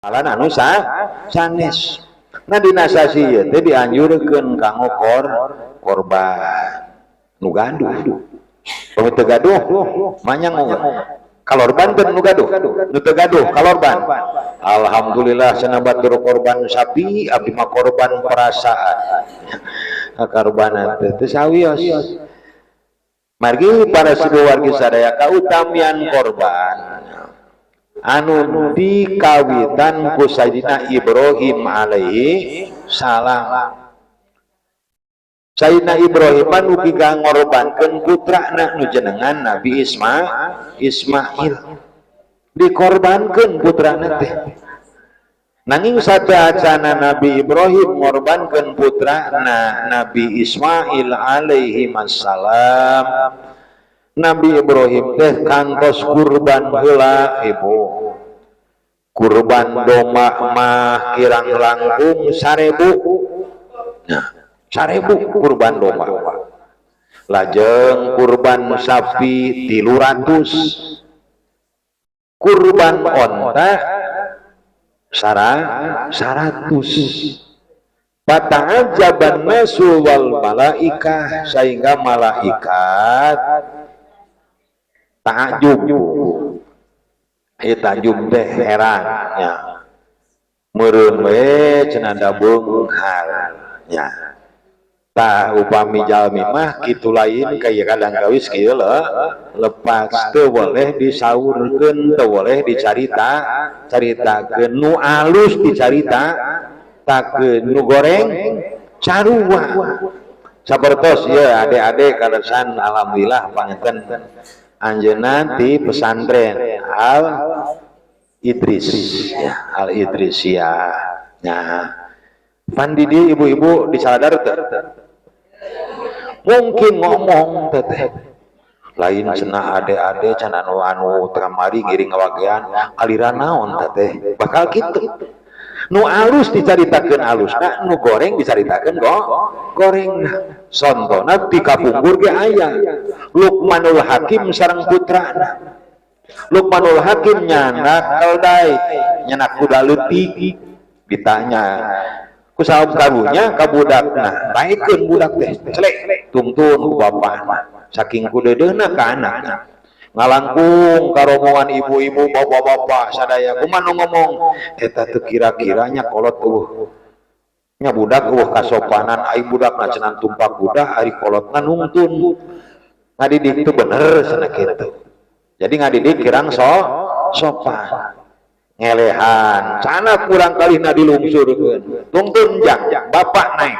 Alan anu sanes. Nah, dina sasi ieu teh dianjurkeun kanggo korban nu gaduh. Pami teu gaduh manyang kalorban teu nu gaduh, nu teu gaduh kalorban. Alhamdulillah cenah batur korban sapi, abdi mah korban perasaan. Korbanan teh teu sawios. Margi para wargi sadaya, kautamian korban anu dikawitan ku Sayyidina Ibrahim alaihi salam. Sayyidina Ibrahim anu ngorbankeun putrana nu jenengan Nabi Ismail, dikorbankeun putrana teh. Nanging sateuacana Nabi Ibrahim ngorbankeun putrana Nabi Ismail alaihi salam, Nabi Ibrahim teh kantos kurban heula, Ibu. Kurban domba mah kirang langkung 1000. Nah, 1000 kurban domba. Lajeng kurban sapi 300, kurban onta 100. Fata'ajjaban nasu wal malaikah, sehingga malaikat takjub. Ieu takjub teh heran nya. Meureun we cenah da beunghar nya. Tah, upami jalmi mah kitu lain kaya kadang kawis kieu lepas, teu boleh disaurkeun, teu boleh dicarita caritakeun. Nu alus dicarita takeun, nu goreng sarua. Sapertos ieu ade-ade kaleresan, alhamdulillah panginten anjeunna di pesantren Al Idris ya, Al Idrisiyah. Nah, pan di dieu ibu-ibu disadar teu? Mungkin ngomong teteh lain cenah, ade-ade can anu anu kamari ngiring ngawagean aliran naon teteh, bakal kitu. Nu alus dicaritakeun alusna, nu goreng dicaritakeun goreng. Contona di kapungkur ge aya Lukmanul Hakim sareng putrana. Lukmanul Hakim nyandak keldai, nyandak kuda leutik. Ditanya ku saum karunya ka budakna, taekeun budak teh celek tungtun ku bapana, saking kudeudeuhna ka anak. Ngalangkung ka rombongan ibu-ibu, bapak-bapak sadaya, kumaha nu ngomong eta teu kira-kiranya kolot eueuh nya budak, eueuh kasopanan, ai budakna cenah tumpak kuda, ari kolotna nungtun, ngadidik teu bener cenah kitu. Jadi ngadidik kirang sopan, ngelehan sana kurang kalihna dilungsurkeun, tungtun jang bapak naik.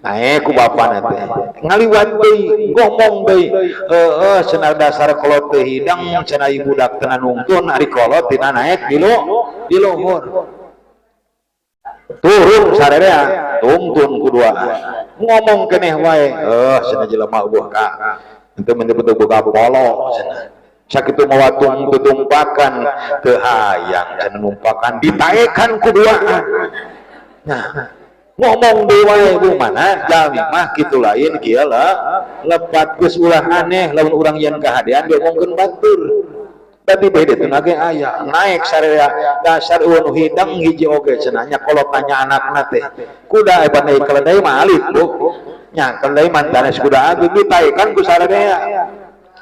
Naik ku bapak teh ngaliwat deui, ngomong deui, "Heueuh," cenah, "dasar kolot teh hidang," cenah, "budak teh nungtun, ari kolot tina naik di luhur." Turun sarerea, tungtun ku duaan, ngomong keneh wae, "Eh," cenah, "jelema eueuh ka henteu betul boga polo," cenah, "sakitu mawa tutumpakan teu hayang," cenah, "numpakan ditaekan ku duaan." Nah, ngomong deui wae. Bu, mana jalmi mah kitu lain kieu lah lepat. Geus ulah aneh lamun urang yen kahadean diomongkeun batur, tapi beda teu ge aya naik sarerea, "Dasar eueuh nu hidang hiji oge," cenah nya, kolot nanya anakna teh kuda hebat naik keledai mah alit, Bu, nya. Keledai mah tanes kuda ageung, ditaekan ku sarerea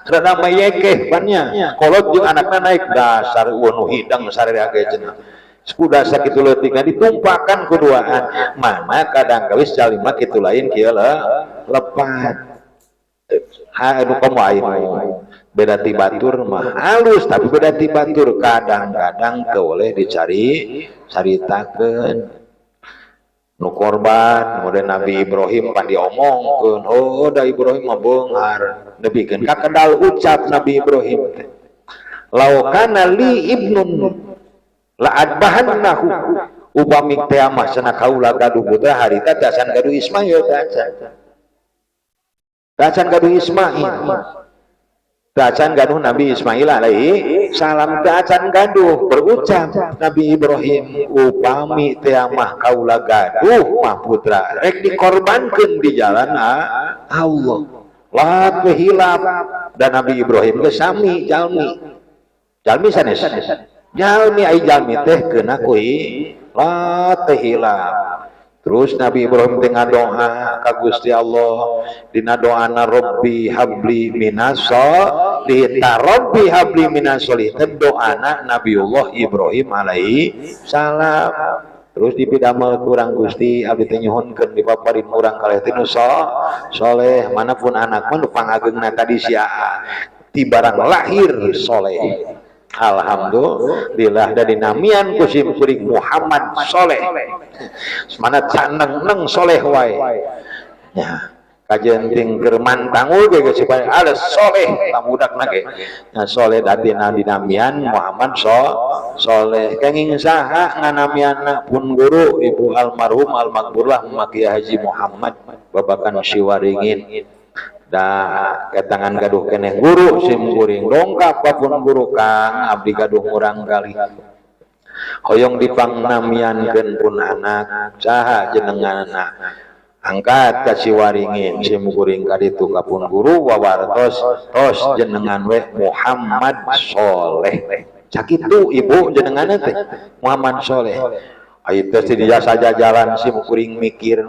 rada mayekeh bannya. Kolot jeung anakna naik, "Dasar eueuh nu hidang sarerea ge," cenah, "kuda sakitu leutikna ditumpakan kuduaan." Mana kadang kawis jalma kitu lain kieu lepat. Anu komo anu beda ti batur mah halus, tapi beda ti batur kadang-kadang teu boleh dicari caritakeun. Nu korban kemudian Nabi Ibrahim pan diomongkeun, "Oh, da Ibrahim mah beunghar," nepikeun ka kedal ucap Nabi Ibrahim teh, "Lau kana li ibnun la adbahannahu." Upami teh mah cenah kaula gaduh putra harita teh acan gaduh Ismail, teh acan, teh acan gaduh Ismail, teh acan gaduh Nabi Ismail alaihi salam, teh acan gaduh. Berucap Nabi Ibrahim, "Upami teh mah kaula gaduh mah putra, rek dikorbankeun di jalan Allah." Lah, hilap dan Nabi Ibrahim ge sami jalmi, jalmi sanes. Jalmi ai jalmi teh keuna ku hilap teh hilap. Terus Nabi Ibrahim teh ngadoa ka Gusti Allah, dina doana Rabbi habli minas sholihin. Rabbi habli minas sholihin doana Nabiullah Ibrahim alaihi salam. Terus dipidamel kurang Gusti, abdi teh nyuhunkeun dipaparin urang kalih teh nu soleh, manapun anak mah nu pangageungna tadi si Aa ti barang lahir soleh. Alhamdulillah, dari namian ku sim kuring Muhammad Soleh, mana caneng neng soleh wae nya, kajeun ting keur mantangul ge geus supaya ada soleh tamudakna ge nya soleh, dadina dinamian Muhammad Soleh. Kenging saha nganamianna? Pun guru ibu almarhum almakburlah Maki Haji Muhammad babakan Siwaringin. Da ketangan gaduh keneh guru sim kuring, dongkap ka pun guru, "Kang, abdi gaduh murang kali, hoyong dipangnamiankeun pun anak, saha jenenganna?" Angkat ka Siwaringin, sim kuring ka ditu ka pun guru wawartos, "Tos, jenengan we Muhammad Soleh." Sakitu, ibu, jenenganna teh Muhammad Soleh. Ayo teh di jasa jalan sim kuring mikir,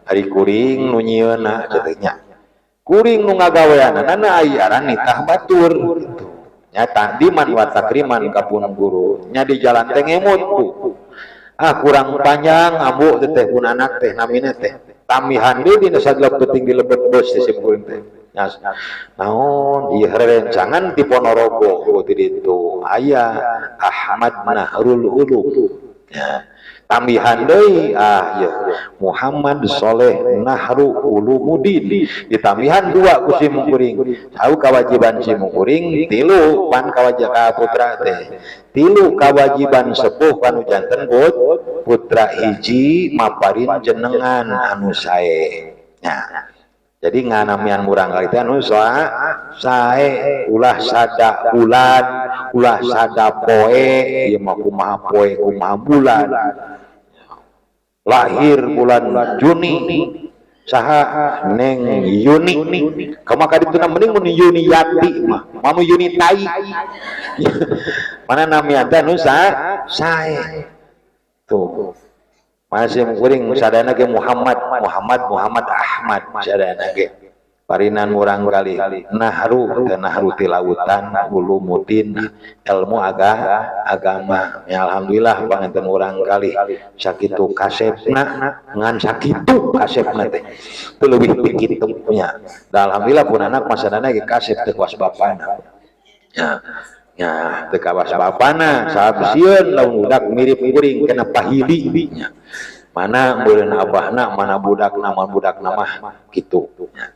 ari kuring nu nyieunna nya, kuring nu ngagaweanana, ai aran nitah batur gitu nya, takdiman wa takriman ka pun guru nya. Di jalan teh ngemut, Bu, ah kurang panjang ambu teh pun anak teh namina teh, tamihan deui dina sagelap penting di lebet bus teh sim kuring teh nya, naon ieu rerencangan ti Ponorogo ti ditu aya Ahmad Nahrul Ulum ya, tambihan deui, ah ya Muhammad Soleh Nahru Ulumuddin, ditambihan dua ku sim kuring. Tahu kewajiban sim kuring tilu pan, kawajiban putra teh tilu, kewajiban sepuh kanu janten putra hiji maparin jenengan anu sae nya. Jadi nganamian murang kali teh anu sae, ulah sada bulan, ulah sada poe. Ieu mah kumaha poe, kumaha bulan, lahir bulan Juni saha, Neng Yuni, kumaha dituna, mending mun Yuni Yati mah, mamu Yuni tai. Mana namian teh anu sae tuh. Masih kuring sadayana ge Muhammad, Muhammad, Muhammad Ahmad sadayana ge parinan murang kali nahru teh, nahru ti lautan, ulumuddin ilmu agama ya. Alhamdulillah panganten urang kali sakitu kasepna, ngan sakitu kasepna teh teu leuwih ti kitu nya. Da alhamdulillah pun anak masadana ge kasep, teu kawas bapana nya, nya teu kawas bapana, sabab sieun lamun budak mirip kuring kena pahili nya, mana meureun abahna, mana budakna, mana budakna mah kitu nya.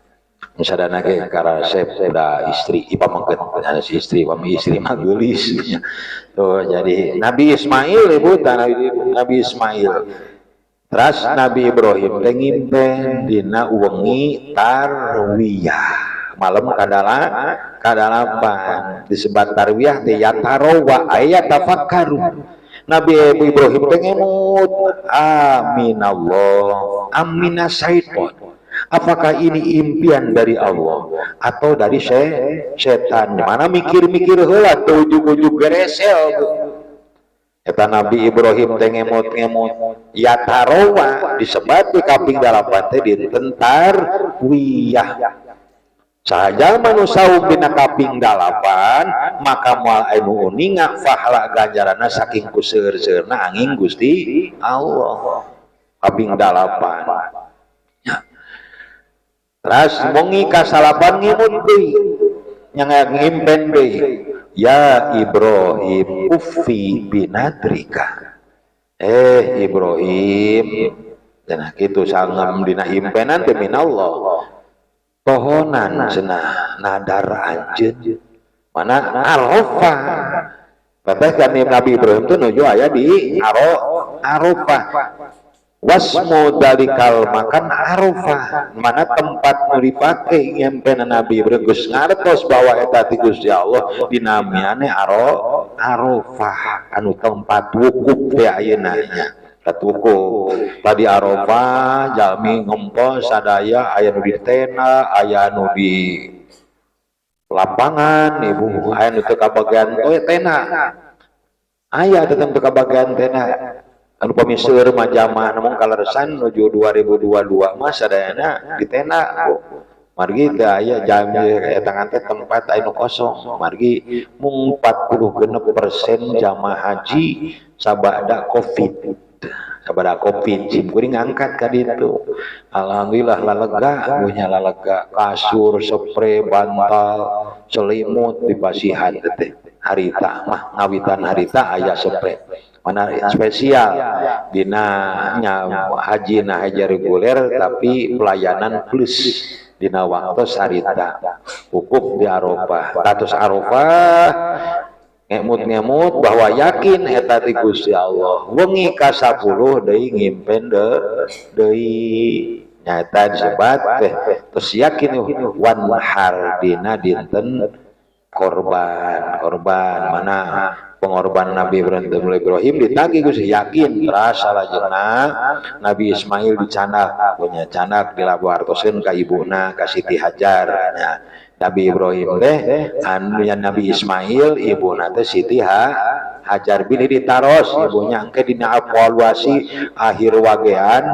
Misalnya ge karasep da istri ipamengkeut si istri, pami istri mah geulis tuh. Jadi Nabi Ismail, ibu, Nabi Ismail. Terus Nabi Ibrahim teh ngimpen dina wengi tarwiyah, malam kadalapan, disebat tarwiyah teh yatarowa ayat tafakkaru. Nabi Ibrahim teh ngemut, aminallah amina syaiton, apakah ini impian dari Allah atau dari setan? Mana mikir-mikir heula teu ujug-ujug geresel. Eta Nabi Ibrahim teh ngemut-ngemut yatarowa, disebat di kaping dalapan teh dinten tarwiyah. Saja nu saum dina kaping dalapan maka moal anu uninga pahala ganjaranna saking ku seueur-seueurna angin Gusti Allah kaping dalapan ya. Terus wengi kasalapan ngimut deui nya, ngimpen deui, ya Ibrahim uffi binadrika, eh Ibrahim, cenah kitu sangem dina impenan teh, minallah, tohonan cenah nadar anjeun. Mana Arafah. Teteh kan Nabi Ibrahim itu nuju aya di Arafah. Wasmu dalikal makan Arafah. Mana tempat nu dipake ngimpen Nabi Ibrahim geus ngartos bahwa eta ti Gusti Allah dinamiane Arafah, anu tempat wukuf teh ayeuna nya. Wukuf tadi Arafah, jalmi ngempos sadaya, aya nu di tenda, aya nu di lapangan, ibu, aya nu teu kabagian tenda. Aya tetep teu kabagian tenda. Anu pami seueur mah jamaah, namun kaleresan nuju 2022 mah sadayana di tenda, Bu. Margi teu aya jam eta teh tempat anu kosong. Margi mung 46% jamaah haji sabada Covid. Sabada Covid sim kuring ngangkat ka ditu. Alhamdulillah lalega punya lalega, kasur, sepre, bantal, selimut dipasihan teh. Harita mah ngawitan harita aya sepre. Mana spesial dina nya haji na haji reguler, tapi pelayanan plus dina waktu harita wukuf di Arafah. Status Arafah ngemut-ngemut bahwa yakin eta ti Gusti Allah. Wengi ka 10 deui ngimpen deui, nyata disebat teh terus yakin wanhar dina dinten korban. Korban mana pengorban Nabi Ibrahim ditagih Gusti, yakin terasa lajengna Nabi Ismail dicanak, punya canak dilabuartoskeun ka ibuna, ka Siti Hajar nya. Nabi Ibrahim teh anu Nabi Ismail ibuna teh Siti Hajar, bilih ditaros ibunya engke dina evaluasi akhir wagean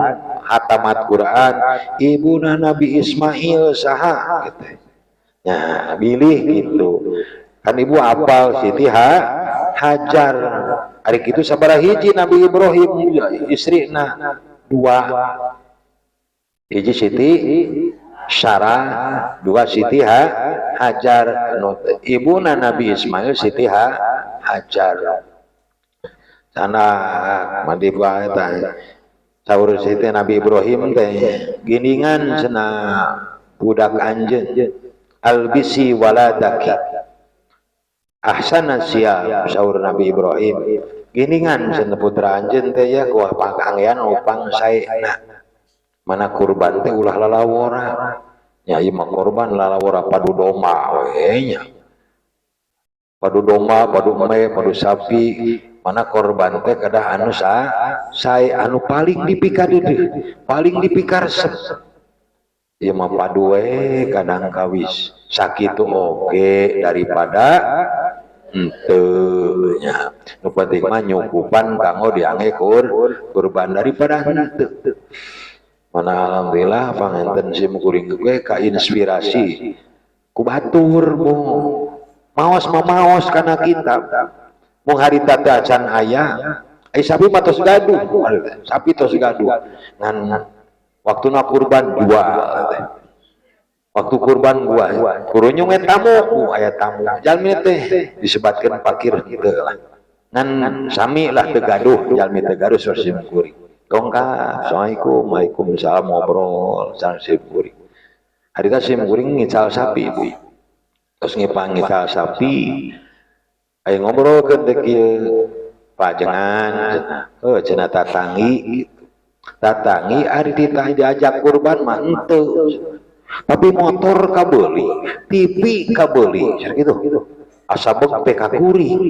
hatamat Quran, ibuna Nabi Ismail saha gitu ya, bilih gitu kan ibu apal Siti Hajar. Ari kitu sabaraha hiji Nabi Ibrahim istrina? Dua, hiji Siti Sarah, dua Siti Hajar. Ibuna Nabi Ismail Siti Hajar. Sana mandi eta saur Siti Nabi Ibrahim teh, "Giningan cenah budak anjeun, albisi waladaki ahsana siap." Saur Nabi Ibrahim, "Giningan cenah putra anjeun teh ya kuah panganggean upang saena." Mana kurban teh ulah lalawora nya, ieu mah korban lalawora, padu domba we nya, padu domba, padu embe, padu sapi. Mana korban teh kedah anu sa sae, anu paling dipikadeudeuh, paling dipikaresep. Ieu mah padu we kadang kawis sakitu oge daripada henteu nya. Nu penting mah nyukupan kanggo diangge kurban daripada henteu. Mana alhamdulillah panganten sim kuring ge kainspirasi ku batur, Bu. Maos mah maos kana kitab, mung harita teh acan aya. Ai sapi mah tos gaduh, sapi tos gaduh, ngan waktuna kurban jual teh. Waktu kurban gua kurunyung tamu, aya tamu jalmi teh disebatkeun pakir henteu lah, ngan sami lah teu gaduh, jalmi teu gaduh. Sim kuring dongkap, "Assalamualaikum." "Waalaikumsalam." Ngobrol sareng sim kuring. Harita sim kuring ngical sapi, Ibu. Terus ngipang ngical sapi, aya ngobrol ke teh kieu, "Pajengan heuh cenah, tatangi tatangi ari ditah diajak kurban mah henteu, tapi motor kabeuli, TV kabeuli," gitu. Asa beg teh ka kuring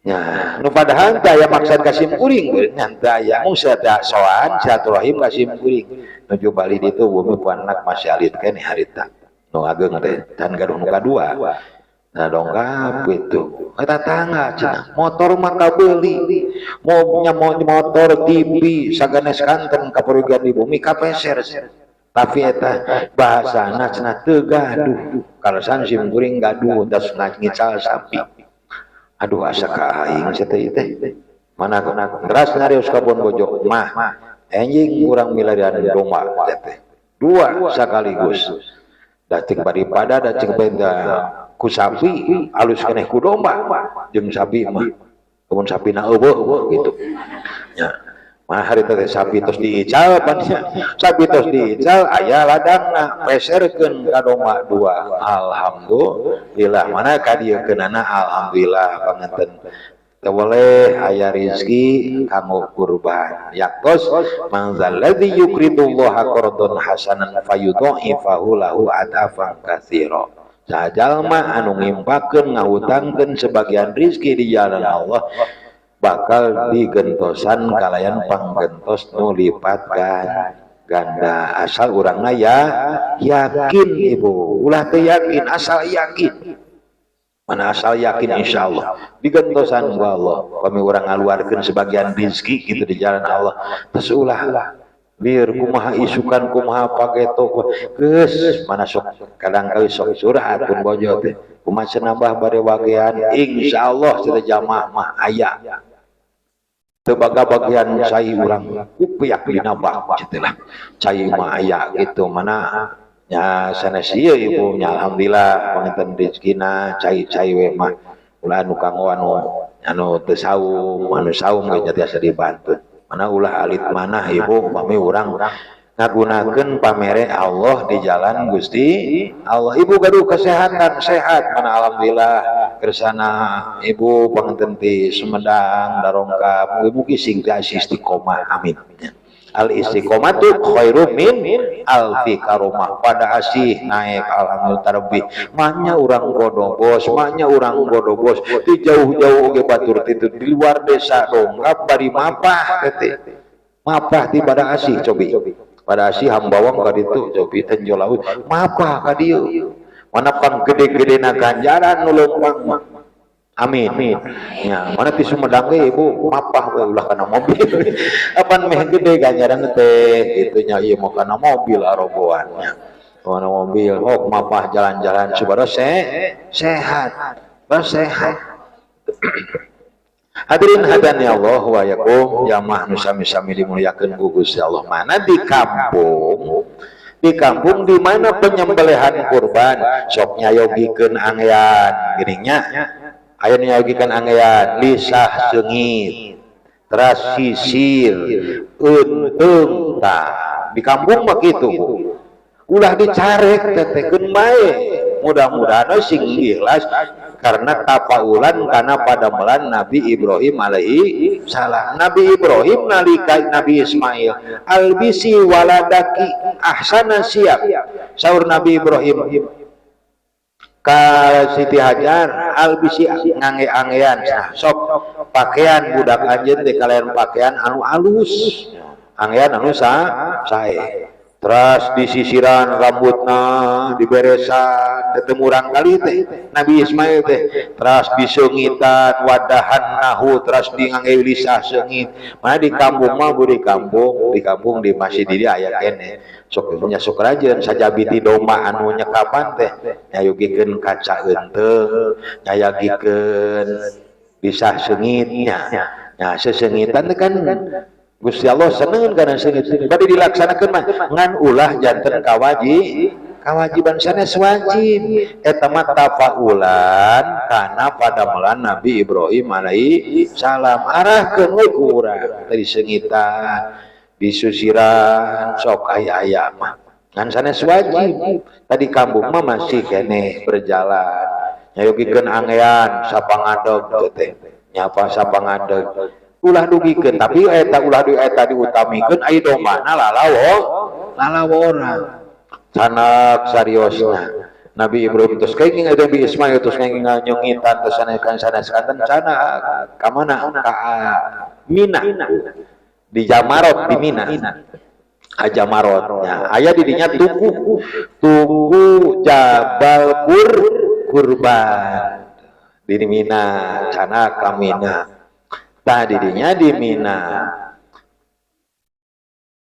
nya, nu padahal teu aya maksad ka sim kuring nya, teu aya, mung soan silaturahim ka sim kuring nuju bali ditu. Bumi anak masih alit keneh harita, nu ageng teh can gaduh nu kadua. Nah, dongkap gitu, "Tetangga cenah motor mah kabeuli, mau nya motor, TV saganes kanten kaperugian di bumi kapeser, tapi eta bahasana cenah teu gaduh." Kalasan sim kuring gaduh das ngical sapi. Aduh, asa ka aing teh teh. Mana teras nyarios ka bojo mah, "Enjing urang milarian domba teh dua sekaligus, da cek daripada da cek benda ku sapi alus keneh ku domba, jeung sapi mah kemun sapina eueuh," gitu nya. Mah hari teh sapi tos diical pan, sapi tos diical aya ladangna, peserkeun ka domba dua. Alhamdulillah, mana ka diekeunana, alhamdulillah panganten teu boleh aya rizki kanggo kurban. Yaktos man dzalladzi yuqridullaha qardon hasanan fayudha'ifahu lahu adafan katsira. Saha anu ngimpakeun, ngahutangkeun sebagian rizki di jalan Allah, bakal digentosan kalayan panggentos nu lipat kan ganda, asal urangna ya yakin. Ibu, ulah teu yakin, asal yakin. Mana asal yakin, insyaallah digentosan ku Allah. Kami urang ngaluarkeun sebagian rezeki gitu di jalan Allah, terus ulah lieur kumaha isukan, kumaha pageto. Geus mana sok kadang kali sok curhat pun bojo teh, kumaha cenah bah, bade wagean? Insyaallah cenah, jamaah mah aya teu bagian cai, urang kupiak dina bak kitu lah, cai mah aya gitu. Mana nya sanes ieu, ibu nya, alhamdulillah panginten rezekina cai-cai we mah ulah anu kanggo anu anu teu saum, anu saum ge tiasa dibantu. Mana ulah alit manah, ibu, pami urang ngagunakeun pamere Allah di jalan Gusti Allah. Ibu gaduh kesehatan, sehat, mana alhamdulillah kersana ibu panginten ti Sumedang darongkap. Mugi-mugi sing tiasa istiqomah, amin. Al istiqomatu khairum min alfi karomah. Pada asih naik, alhamdulillah tarbih mahnya urang godobos, mahnya urang godobos di jauh-jauh oge, batur titu di luar desa dongkap bari mapah teh, mapah ti pada asih cobi, pada asih hambawang ka ditu cobi, tenjo laut mapah ka dieu. Mana pang gede-gede na ganjaran nu leumpang mah. Amin. Ya, mana ti Sumedang ge ibu mapah we, ulah kana mobil. Apan meh gede ganjaran teh kitu nya, ieu mau kana mobil arogoan nya. Kana mobil, oh mapah jalan-jalan supaya sehat. Sehat. Hadirin hadani Allah wa yakum, jamaah nu sami-sami dimuliakeun ku Gusti Allah. Mana di kampung, di kampung di mana penyembelihan kurban sok nyayogikeun angean geuning nya, aya nu nyayogikeun angean lisah seungit, teras sisir eunteung. Tah, di kampung mah kitu, Bu. Ulah dicarek tetekeun bae, mudah-mudahan sing ikhlas karena tapaulan karena padamelan Nabi Ibrahim alaihi salam. Nabi Ibrahim nalika Nabi Ismail, "Albisi waladaki ahsana tsiyab," saur Nabi Ibrahim ka Siti Hajar, "Albisi," ngange-angean, nah, sok pakaian budak anjeun teh kalian pakaian anu alus, angean anu sae, terus disisiran rambutna, diberesan, ketemu urang kali teh Nabi Ismail teh, terus diseungitan wadahannahu, terus di ngangge lisah seungit. Mana di kampung mah, Bu, di kampung, di kampung di masih di aya keneh sok nya, sok rajin sajabi ti domba anu nyekapan teh nyayogikeun kaca eunteung, nyayogikeun lisah seungitnya. Nah, seseungitan teh kan Gusti Allah seneng karena seungit. Bade dilaksanakeun mah ngan ulah janten kawajiban, sanes wajib. Eta mah tafaulan kana padamelan Nabi Ibrahim alaihi salam. Arahkeun we ku urang tadi seungitan, disusiran, sok aya-aya mah. Ngan sanes wajib. Tadi kampung mah masih keneh berjalan. Nyayogikeun angean sapangadeg teh. Nyapa sapangadeg, ulah dugikeun, tapi eta ulah du eta diutamikeun ai dombana lalawo lalawora sanak sariosna Nabi Ibrahim terus kenging Nabi Ismail, terus kenging nyungitan, terus sanes kan sanes kanten sana ka mana, ka Mina, di Jamarot, di Mina Ajamarot ya, aya di dinya tugu, tugu Jabal Kurban di Mina cana ka Mina. Tah, didinya di Mina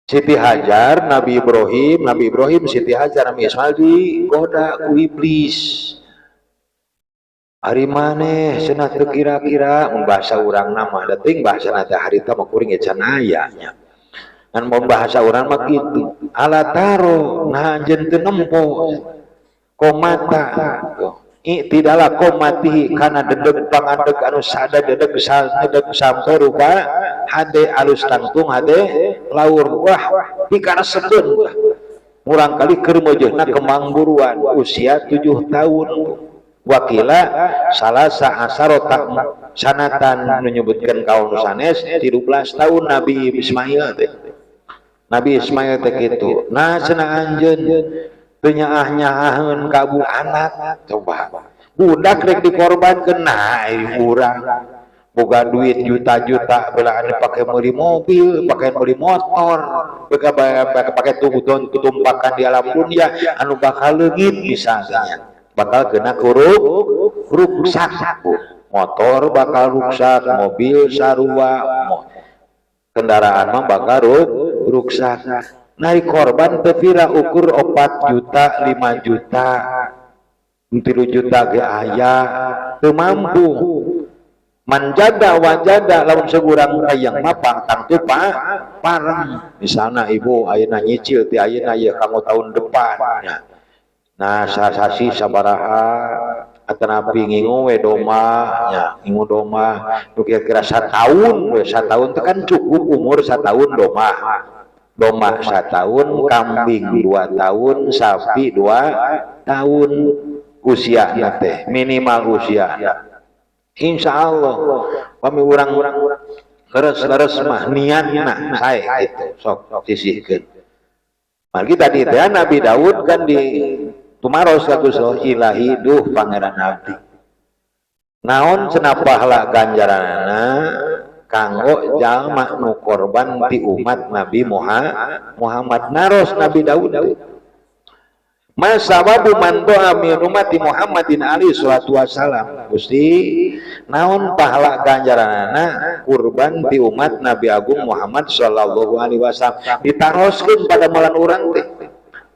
Siti Hajar, Nabi Ibrahim, Nabi Ibrahim, Siti Hajar, Nabi Ismail digoda ku iblis. "Ari maneh," cenah, "teu kira-kira," mun bahasa urang mah, da teuing bahasa teh harita mah kuring ge can aya nya. Ngan mun bahasa urang mah kitu. "Ala taro," nah anjeun teu nempo komata tidaklah komatihi kana dedeg pangadeg anu sada dedeg dedeg sampai rupa hade alus tangtung hade laur. Wah, pikaresepeun murang kali keur meujeuhna kembang buruan usia 7 tahun. Wakila salasa asarota sanatan, menyebutkan kaum sanes 13 tahun Nabi Ismail teh. Nabi Ismail teh kitu. "Nah," cenah, "anjeun teu nyaah-nyaaheun ka anak." Coba budak rek dikorbankeun. Nah, urang boga duit juta-juta belaan pakai beli mobil, pakai beli motor, pakai pakai tumpakan di alam dunia anu bakal leungit, misalnya bakal kena Ruksak, Bu. Motor bakal ruksak, mobil sarua, kendaraan mah bakal ruksak. Nah, korban teu pira, ukur 4 juta, 5 juta, 3 juta ge aya, teu mampu. Man jadda wajada, lamun segurang hayang mah tangtu pareng. Misalnya ibu ayeuna nyicil ti ayeuna ya kanggo tahun depan ya. Nah, sasasi sabaraha, atanapi ngingu we domba nya, ngingu domba nu kira-kira satahun we, satahun itu kan cukup umur satahun. Domba, domba satahun, kambing 2 tahun, sapi 2 tahun usia teh minimal usia. Insya Allah kami urang leres-leres mah niatna sae gitu, sok sisihkeun. Margi tadi teh Nabi Daud kan di tumaros ka Gusti, "Ilahi, duh Pangeran abdi, naon cenah pahala ganjaranana kanggo jalma nu korban ti umat Nabi Muhammad?" Naros Nabi Daud, "Ma tsawabu man dhoha min ummati Muhammadin alaihi salatu wassalam?" Gusti, naon pahala ganjaranana kurban ti umat Nabi Agung Muhammad sallallahu alaihi wasallam? Ditaroskeun pada malan urang teh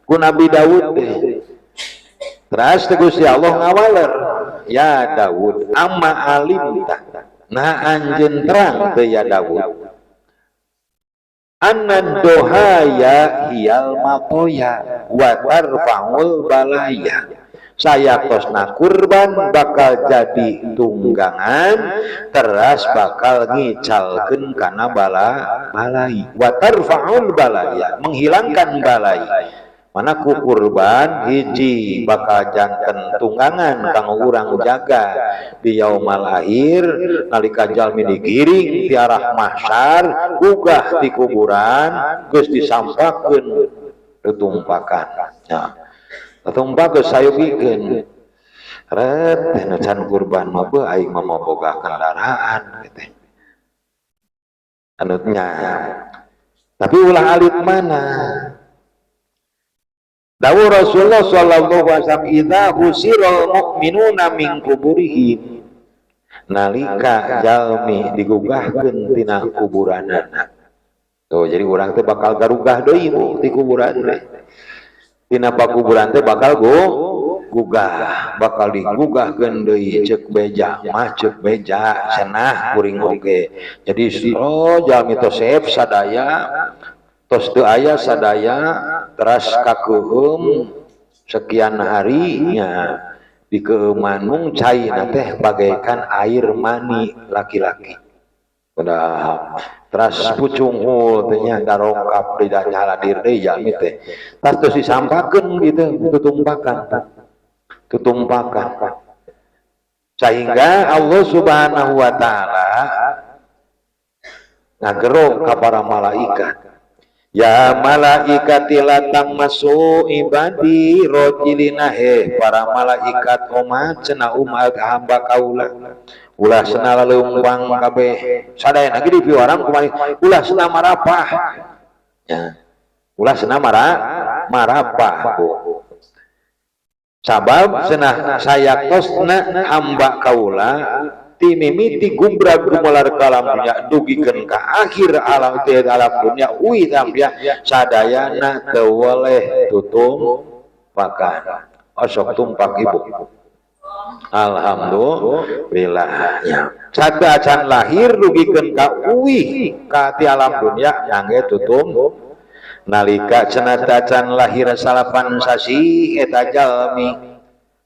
ku Nabi Daud teh. Terus teh Gusti Allah ngawaler, "Ya Daud, ama alimta?" Nah, anjeun terang teh ya Daud, "anna dhohaya hiyal matoya wa tarfa'ul balaya?" Sayatosna kurban bakal jadi tunggangan, teras bakal ngicalkeun kana bala balai. Wa tarfa'ul balaya, menghilangkan balai. Mana ku kurban, hiji, bakal janten tunggangan kanggo urang jaga di yaumal akhir, nalika jalmi digiring ti arah mahsyar, gugah di kuburan, geus disampakeun tutumpakan ya, tutumpak geus sayugikeun ret teh. Nu can kurban mah, beuh, aing mah boga kendaraan gitu anu nya. Tapi ulah alit mana. Dawuh Rasulullah sallallahu alaihi wasallam, "Idza husiral mu'minuna min kuburihim." Nalika jalmi digugahkeun tina kuburanana. Tuh, jadi urang teh bakal garugah deui, Bu, di kuburan teh. Tina pakuburan teh bakal gugah, bakal digugahkeun deui ceuk beja mah, ceuk beja cenah kuring oge. Jadi oh, jalmi tos seep sadaya, tos teu aya sadaya, teras kakeuheum sekian harinya, dikeumanung caina teh bagaikan air mani laki-laki. Udah teras pucunghul teh nya, darongkap di nyaladir deui jalmi teh. Tas terus disampakeun gitu, tutumpakan. Tutumpakan. Sehingga Allah Subhanahu wa taala ngagero ka para malaikat. "Ya malaikati, la tamassu ibadi rojilina." He para malaikat, omat cenah umat hamba kaula. Ulah cenah laleumpang kabeh. Sadayana ge dipiwarang kumaha, ulah cenah marapah. Ya. Ulah cenah marapah, Bu. Sabab cenah sayaktosna hamba kaula ti mimiti gumbrag gumelar ka alam dunia dugikeun ka akhir alam teh alam dunia uih ya, sadayana teu weleh tutumpakan. Osok tumpak, Ibu. Alhamdulillah ya. Satu acan lahir dugikeun ka uih ka ti alam dunia ngangge tutum. Nalika cenah acan lahir 9 sasi eta jalmi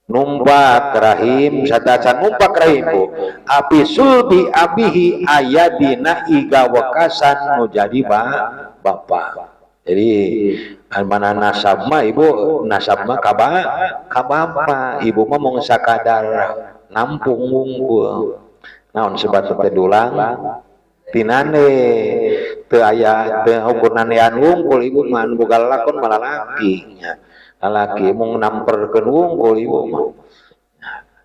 numpak rahim, satacan numpak rahim, Bu, api sulbi abihi aya dina iga wekasan nu jadi bapak. Jadi mana nasab mah, Ibu, nasab mah ka bapa. Ibu mah mung sakadar nampung wungkul. Naon sebat teh, dulang tinane, teu aya, teu ukur nanean wungkul. Ibu mah nu boga lalakon mah lalaki nya, lalaki mung namperkeun wungkul ibu mah.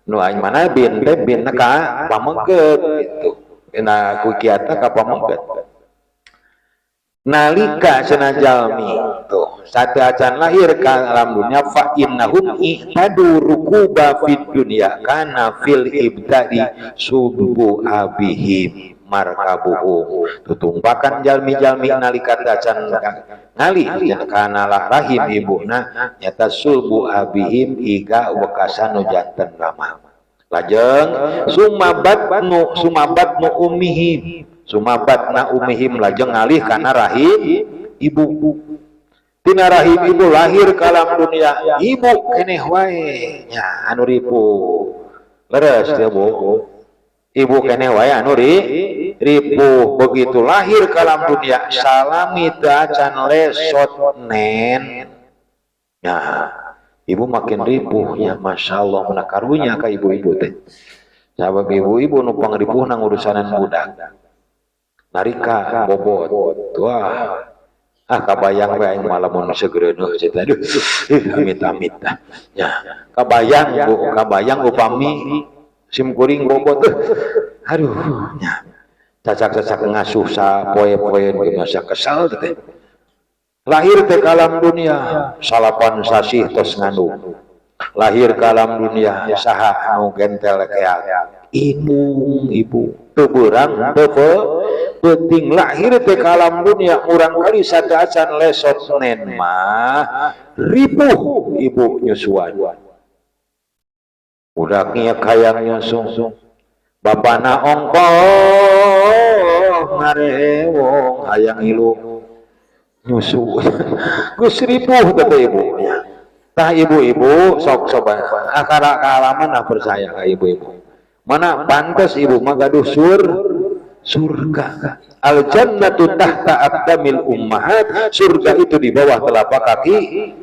Nu aing mana bin teh bin ka pameget gitu, dina kukiatna ka pameget. Nalika cenah jalmi tuh sateuacan lahir ka alam dunia, fa innahum i'tadu rukuba fid dunya kana fil ibtadi sulbu abihim markabuhum. Tutumpakan jalmi-jalmi nalika acan ngalih kana rahim ibuna, nyata sulbu abihim iga wekasan nu janten rama. Lajeng sumabatnu ummihim, sumabatna ummihim, lajeng ngalih kana rahim ibu. Tina rahim ibu lahir ka alam dunia, ibu keneh wae nya anu ripuh. Leres teu, Bu? Ibu keneh wae anu ripuh. Begitu lahir ka alam dunia, salami teu acan lesot nen ya ibu makin ripuhnya. Masya Allah, mana karunya ka ibu-ibu teh, sabab ibu-ibu nu pangripuhna ngurusanan budak narika bobot. Wah, ah, kabayang we aing malah mun segereuneuh cerita. Aduh, amit amit ya. Kabayang, Bu, kabayang upami sim kuring bobot. Aduh nya, cacak-cacak ngasuh sapoe-poe ge masa kesal teh. Lahir teh ka alam dunia 9 sasih tos ngandung, lahir ke alam dunia, saha anu gentel keak? Indung, ibu. Teu beurang teu peuting lahir teh ka alam dunia, murang kali sateuacan lesot nen mah ripuh ibu nyusuan budaknya. Hayang nyusu, bapana ongkoh ngarewong hayang ilu nyusu, geus ripuh teh ibu. Tah, ibu-ibu sok coba akara kaalaman. Ah, percaya ka ibu-ibu, mana pantas ibu mah gaduh surga. Al jannatu tahta aqdamil ummahat, surga itu di bawah telapak kaki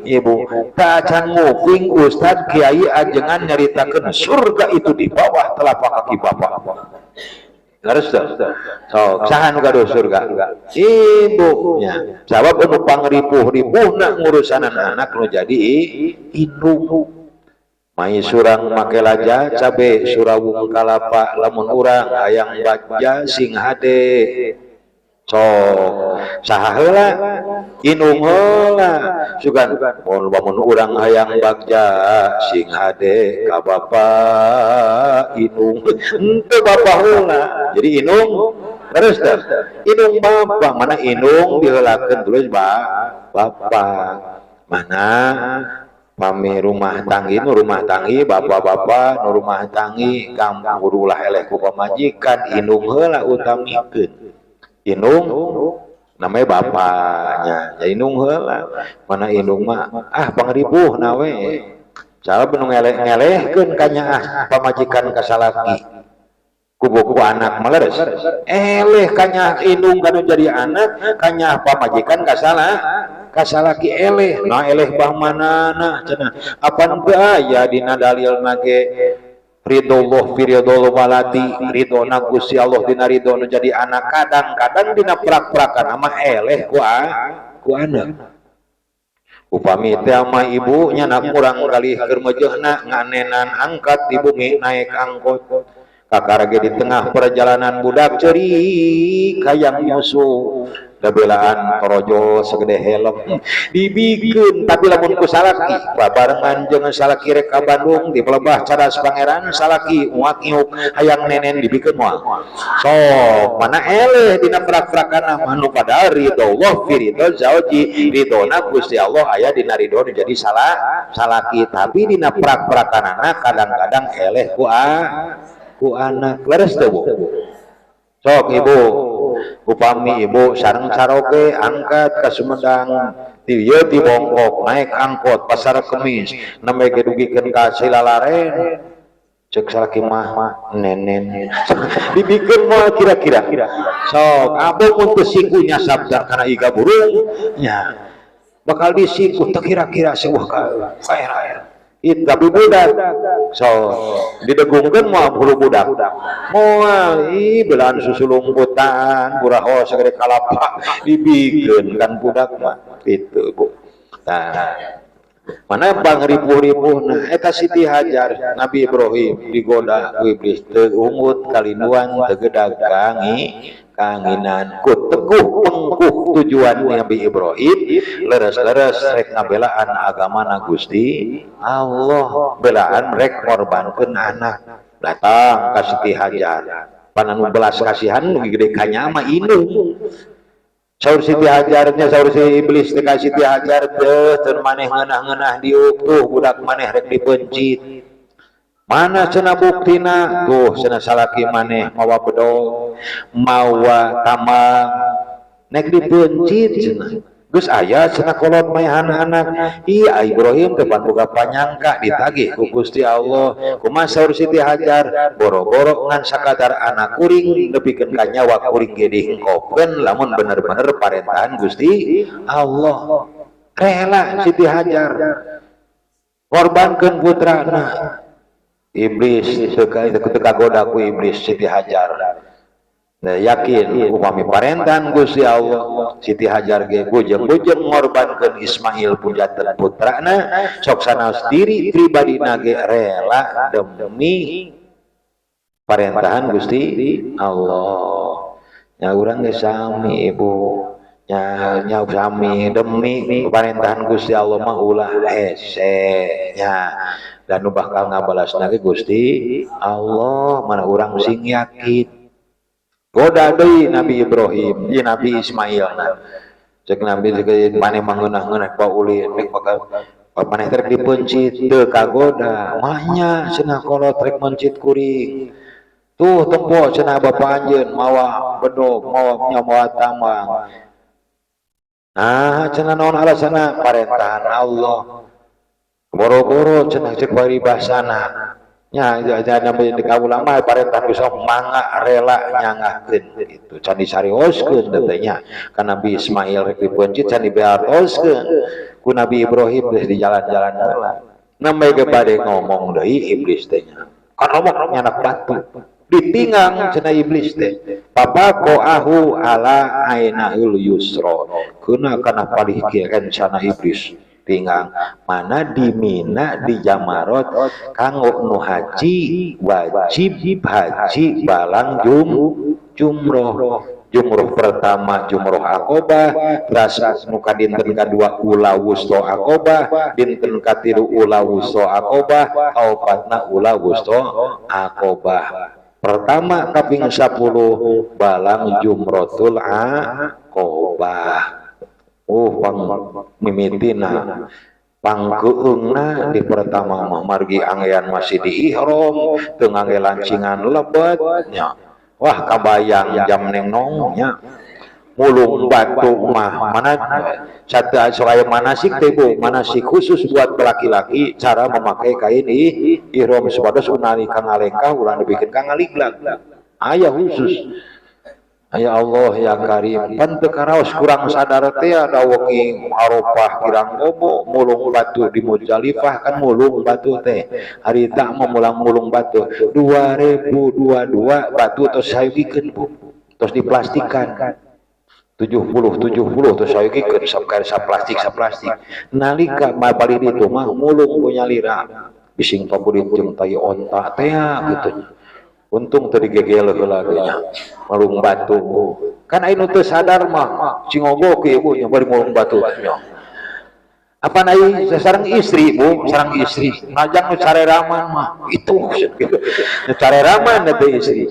ibu. Tacan nguping ustad, kiai, ajengan nyaritakeun surga itu di bawah telapak kaki bapak. Leres teu? Sok, saha nu gaduh surga? Ibu nya. Sabab anu pangripuh-ripuhna ngurusan anak nu jadi indung. Mai surang make laja cabe, surawung kalapa, lamun urang hayang bagja sing hade. Sok, saha heula? Indung heula. Sugan mun lamun urang hayang bagja sing hade ka bapa indung. Henteu, bapa heula. Jadi indung terus teh. Indung bapa, mana indung diheulakeun terus bapa. Mana pami rumah tanggi, nu rumah tanggi, bapak-bapak nu rumah tanggi gampang kudu ulah eleh ku pamajikan, indung heula utamikeun. Indung namanya bapaknya ya, indung heula. Mana indung mah ah pangripuh nawe, sabab nu ngeleh-ngelehkeun kanyaah pamajikan ka salaki ku anak mah. Leres, eleh kanyaah indung kanu jadi anak, kanyaah pamajikan ka salah ka salaki eleh. Nah, eleh bah manana cenah? Apan teu aya dina dalilna ge ridho fi ridho waladi, ridho na Gusti Allah dina ridho nu jadi anak? Kadang-kadang dina prak-prakan mah eleh ku anak. Upami teh mah ibu nya nak kurang kali keur mejeuhna nganenan angkat di bumi naik angkot, kakara ge di tengah perjalanan budak cerik hayang nyusu, da belaan torojol segede helm dibikeun. Tapi lamun ku salaki babarengan jeung salaki rek ka Bandung, di pelebah Cadas Pangeran salaki muak ngiuk hayang nenen, dibikeun moal? Sok, mana eleh dina prak-prakan mah, nu padahal ridho Allah fi ridho zauji, ridhona Gusti Allah aya dina ridho nu jadi salah salaki, tapi dina prak-prakanana kadang-kadang eleh ku anak. Leres teu, Bu? Sok, ibu, upami ibu sareng caroge angkat ka Sumedang, ti ieu ti Bongkok naik angkot Pasar Kemis, nembe ge dugikeun ka Silalaren, cek salaki mah nenen, dibikeun moal kira-kira? Sok, abo mun teu sikunya sabda kana iga burung nya bakal disiku teu kira-kira? Seueuh ka kaera. Tapi budak so didegungkeun moal hulu budak? Moal. Ih, belaan susu lumputan buraho segede kalapa dibikeun kan budak mah itu, Bu. Nah, Mana bang ripuh-ripuh. Nah, eta Siti Hajar, Nabi Ibrahim digoda ku iblis, teu ungut kalinduan, teu gedag kanginan, ku teguh pengkuh tujuan Nabi Ibrahim, leres-leres rek ngabelaan agama na Gusti Allah, belaan rek ngorbankeun anak. Datang ka Siti Hajar, pan anu belas kasihan nu gede kanya mah indung. Saur Siti Hajarnya, saur si iblis teh ka Siti Hajar teh, "Teu maneh ngeunah-ngeunah diuk, tuh budak maneh rek dipencit." "Mana?" cenah, "buktina?" "Tuh," cenah, "salaki maneh mawa bedog, mawa tambang, nek dipencit," cenah, "geus aya," cenah, "kolot maehan anak." Iya, Ibrahim teh pan boga panyangka ditagih ku Gusti Allah. "Kumaha?" saur Siti Hajar, "Boro-boro ngan sakadar anak kuring, nepikeun ka nyawa kuring ge dihengkopkeun lamun bener-bener parentahan Gusti Allah." Rela Siti Hajar korbankeun putrana. Iblis teu kagoda ku iblis Siti Hajar. Nah, yakin upami parentahan Gusti Allah, Siti Hajar ge bujeng-bujeng ngorbankeun Ismail pujanten putrana. Sok sanaos diri pribadina ge rela demi parentahan Gusti Allah. Nya urang ge sami, Ibu, nya nya sami, demi parentahan Gusti Allah mah ulah hese nya, dan nu bakal ngabalasna ge Gusti Allah. Mana urang sing yakin. Goda deui Nabi Ibrahim, ieu Nabi Ismail. Nah, cek Nabi, "Maneh mah ngeunah-ngeunah ulin, rek bakal maneh rek dipencit." Teu kagoda. "Mahnya," cenah, "kolot rek mencit kuring. Tuh tempo," cenah, "bapak anjeun mawa bedog, mawa nya mawa tambang." "Nah," cenah, "naon alasanna?" "Parentahan Allah." "Boro-boro," cenah, cek paribasana nya jangan di kaula mah parentah Gusti mangga rela nyanggakeun gitu. Can disarioskeun teh nya kan Nabi Ismail rek dipencit, can dibeartoskeun ku Nabi Ibrahim, geus di jalan-jalan heula. Nembe ge bade ngomong deui iblis teh nya kan ngomong, nyanak batu ditinggang cenah iblis teh, fabaqa'ahu ala ainahul yusra, keuna kana palih rencana iblis tinggang. Mana di Mina, di Jamarot, kanggo nu haji wajib haji balang jumroh, jumroh pertama jumroh Akobah, terus nu dinten kadua ula wusto Akobah, dinten katilu ula wusto Akobah, kaopatna ula wusto Akobah. Pertama kaping 10 balang jumrotul Akobah. Oh, pang mimitina, pangkeungna di pertama mah margi anggean masih di ihram, teu ngangge lancingan lebet nya. Wah, kabayang jam neng nong nya mulung batu mah. Mana satu soal manasik teh, Bu, manasik khusus buat laki-laki, cara memakai kain ihram supados unali kang ngalengkah, ulah dibikin kang ngaliglag, aya khusus. Ya Allah ya Karim, pan teu karaos, kurang sadar teh. Ada wengi Arafah kirang bobo mulung batu di Muzdalifah kan, mulung batu teh harita mah mulang mulung batu 2022, batu tos sayugikeun, Bu, tos diplastikan 70 70, tos sayugikeun sa plastik, sa plastik. Nalika mah balik itu mah mulung punya lira bising paburit jeung tai onta teh gitu. Untung tadi gegel heula ge nya mulung batu kan. Anu teu sadar mah cingogok ieu, Bu, nya bari mulung batu nya. Apa nai sareng istri, Bu, sareng istri ngajak nu careraman mah itu gitu, careraman teh istri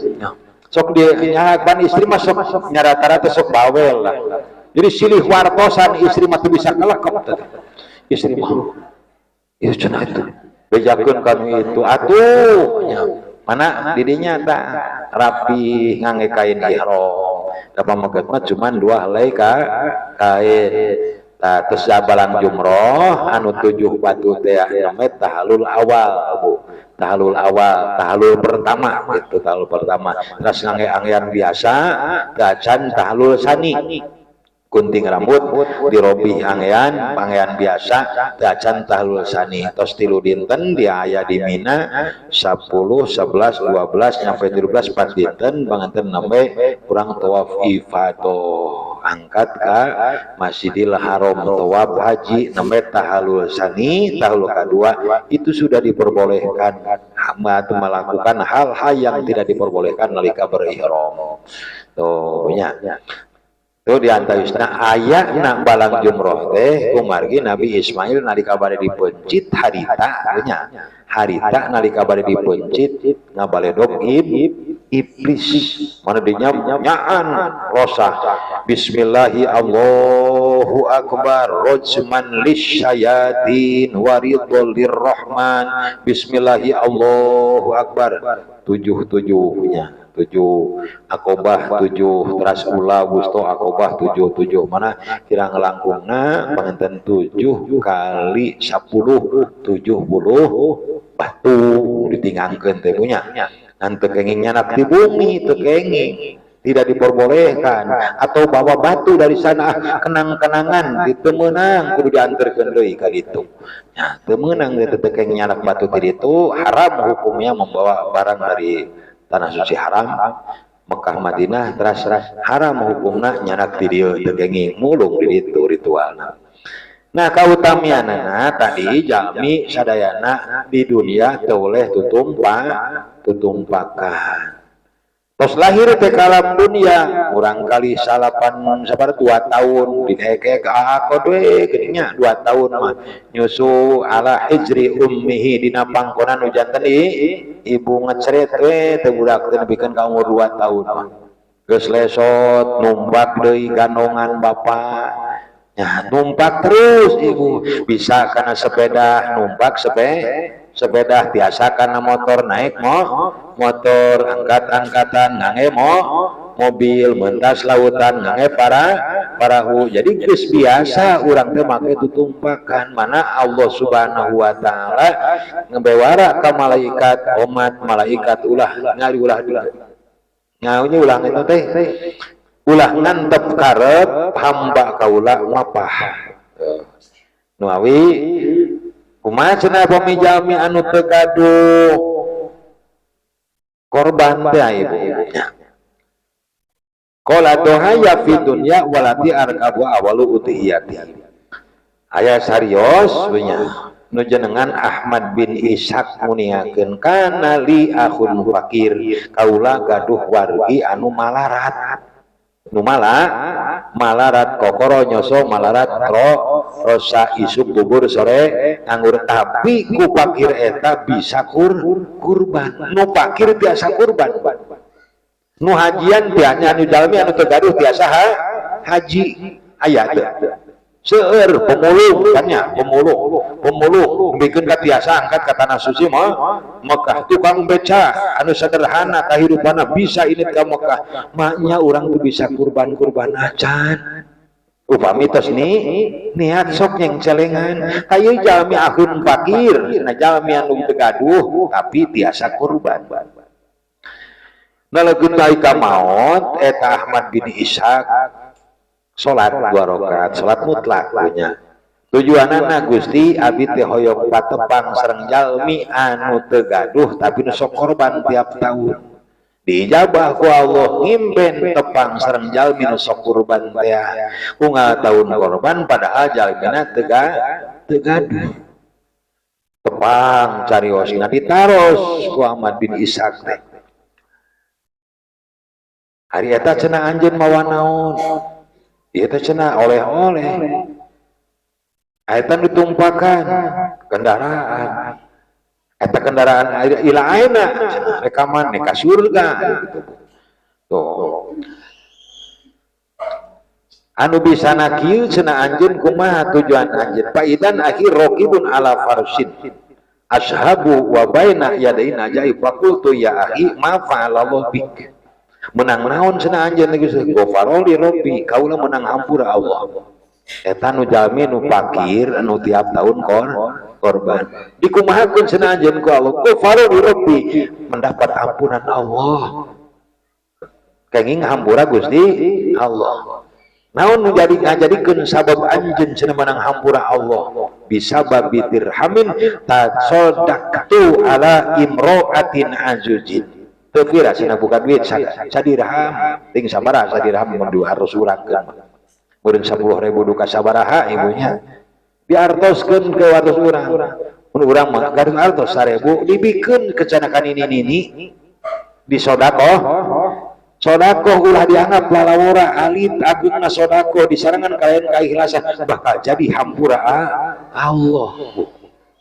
sok dia nya ban. Istri mah sok nya rata-rata sok bawel lah, jadi silih wartosan. Istri mah teu bisa kelekep teh. Istri mah itu cenah, itu bejakeun kanu itu atuh nya. Mana didinya tak rapi ngangge kain ihram, dapat meget mah cuman dua helai ka kain. Tah, terus balang jumroh anu tujuh batu teh namanya tahalul awal, Bu, tahalul awal, tahalul pertama gitu, tahalul pertama. Terus ngangge anggean biasa, gacan tahalul sani, gunting rambut dirobih, angean pangean biasa, gacan tahlul sani. Tos 3 dinten dia aya di Mina, 10, 11, 12 sampai 13, 4 dinten. Banganten nambe kurang tawaf ifadoh. Angkat ka Masjidil Haram, tawaf haji, nembe tahalul sani, tahalul kedua itu sudah diperbolehkan melakukan hal-hal yang tidak diperbolehkan nalika berihram. Tuh nya. Tuh di antawisna aya na balang jumroh teh kumargi Nabi Ismail nalika bade dipencit harita nya. Harita nalika bade dipencit ngabaledog iblis mana dinya nyaan rosa bismillahi Allahu akbar rajman lisyayatin waridhol lirrahman bismillahi Allahu akbar tujuh tujuhnya, tujuh akobah, tujuh teras ula wusto akobah tujuh tujuh, mana kira ngelangkungna panginten 7 kali 10, 70 batu ditingangkeun teh punya. Ngan teu kenging nyanak di bumi, teu kenging, tidak diperbolehkan atau bawa batu dari sana, kenang-kenangan itu meunang, kudu diantarkeun deui ka ditu nya, teu meunang teu kenging nyanak batu di ditu. Haram hukumnya membawa barang dari tanah suci haram Mekah Madinah, teras haram hukumna nyanak di dieu, teu kenging mulung di ditu ritualna. Nah, kautamianana tadi jalmi sadayana di dunia teu oleh tutumpakan. Tos lahir teh kalam dunia kurang kali salapan sabar 2 tahun dikeke ka we geuning, 2 tahun mah nyusu ala hijri ummihi dina pangkonan nu janten ibu, ngeceret we teh budak teh nepikeun ka umur 2 tahun mah geus lesot numpak deui gandongan bapak ya, numpak terus ibu, bisa karena sepeda numpak sepeda, biasa karena motor naik motor, angkat-angkatan ngangge mobil, mentas lautan ngangge parahu. Jadi geus biasa urang teh make tutumpakan. Mana Allah Subhanahu wa taala ngebewara ka malaikat omat, malaikat ulah ngali, ulah ngaunya, ulah itu teh ulah ngantep karep hamba kaula mapah. Nuawi kumaha cenah pami jalmi anu teu gaduh korban teh, ibu-ibunya? Qala dohaya fi dunya walati arkabu awalu udhiyati. Aya sarios punya nu jenengan Ahmad bin Ishaq muniakeun kana li akhun fakir, kaula gaduh wargi anu malarat, nu malarat kokoro nyoso, malarat rosa, isuk bubur, sore nganggur, tapi ku fakir eta bisa kurban. Nu fakir biasa kurban, nu hajian tianya, nu jalmi anu teu gaduh tiasa haji aya teu? Seueur pemulung kan ya, pemulung pemulung bikin ka tiasa angkat ka tanah suci mah Mekah. Tukang beca anu sederhana kahirupanna bisa ini ka Mekah. Maknya urang tuh bisa kurban-kurban acan upami tos nih niat sok yang celengan kayu jalmi akhun fakir. Nah, jalmi anu teu gaduh tapi tiasa kurban. Nah, lagu ka maot eta Ahmad bin Ishaq salat dua rakaat, salat mutlak punya tujuanana, Gusti, abi teh hoyong patepang sareng jalmi anu teu gaduh tapi nu sok korban tiap tahun. Diijabah ku Allah, ngimben tepang sareng jalmi nu sok kurban teh unggal tahun korban, padahal jalmina teu gaduh. Tepang cariosna ditaros ku Ahmad bin Ishaq teh, "Hari eta cenah anjeun mawa naon?" "Ieu teh cenah oleh-oleh." Eta ditumpakan kendaraan. "Eta kendaraan ila aina?" Cenah rekaman ka surga gitu. Tuh. "Anu bisa kieu cenah anjeun kumaha tujuan anjeun?" "Fa idan akhi raqibun ala farsin ashabu wa baina yadaina jai faqultu ya akhi ma fa'alallahu bik." "Menang naon cenah anjeun?" "Geus ghafara li rabbi, kaula menang hampura Allah." Eta nu jalmi nu fakir anu tiap tahun korban. "Dikumahakeun cenah anjeun ku Allah?" "Ghafara li rabbi, mendapat ampunan Allah, kenging hampura Gusti Allah." "Naon nu jadi ngajadikeun sabab anjeun cenah menang hampura Allah?" "Bisa babi dirhamin tasoddaqtu ala imro'atin azuzin." Teu kira cenah buka duit sadirham, ting sabaraha sadirham mun harus urangkeun. Meureun 10.000 duka sabaraha ibunya diartoskeun ke artos urang. Mun urang mah gaduh artos 1.000 dibikeun ke canakan ini nini disodakoh. Sodakoh ulah dianggap lalawora, alit agungna sodakoh disarengan kalian keikhlasan bakal jadi hampura Allah.